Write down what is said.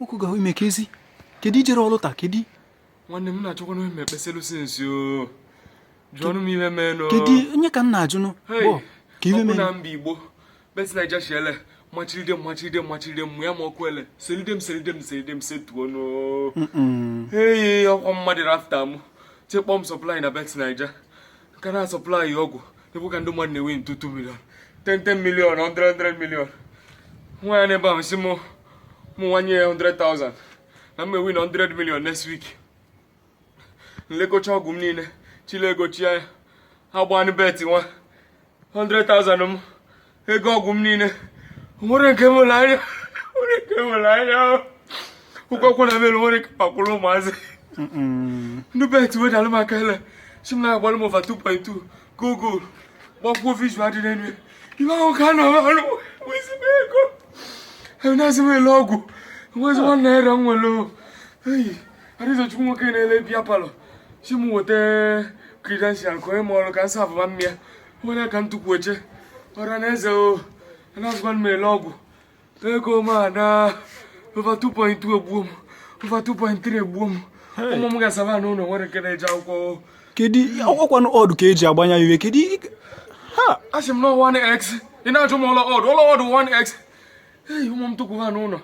Nwoke ga ime ka ezi kedu ijere ọlụ taa kedu? Nwanne m na-achọkwa na m ekpeselu sinsi o jụọnụ m ihe meenụ. Kedu onye ka m na-ajụnụ? Bụ ka ihe mee mee na mba Igbo Bet9ja shiele machiride m, machiride m, machiride m ya ma ọkụ ele selide m, selide m, selide m, setuonu. Ei, ọkwa mmadụ rafta m chekpọ m supply na Bet9ja nka na supply ọgwụ ebe ka ndị mmadụ na-enwe 2 million, 10 10 million, 100 100 million. Nwa ya n'ebe ahụ si mụ nwanye ya 100,000 na m ewin 100 million next week. Nlekọcha ọgwụ m niile chile ego chia ya agbanụ bet nwa 100,000 m ego ọgwụ m niile nwere nke nwere anya, nwere nke nwere anya ụgwọ akwụ na melu nwere nke akwụrụ ụmụazị ndị bet wedalụ m aka ele si m na-agbalụ m over 2.2 go goal gbakwuo visual dị n'elu ibe ahụ ka a na-arụ nwezi m ego na-asị m ele ọgwụ nwezi ₦1 m nwere. Eyi Arizochukwu nwoke na-ele beer parlour si m weta credential ka onye m ọrụ ka nsa abụba mmịa nwere ka ntụkwu eche ọra na eze o anazụkwa m ele ọgwụ ego m a na over 2.2 egbuo m, over 2.3 egbuo m. Ụmụ m ga-asaba n'ụlọ nwere nke na-eje akwụkwọ. Kedu ọkwanụ ọdụ ka eji agbanya iwe kedu ha? Asị m na 1x ị na-ajụ m ụlọ ọdụ 1x. Ei, ụmụ m tụkwu ha n'ụlọ.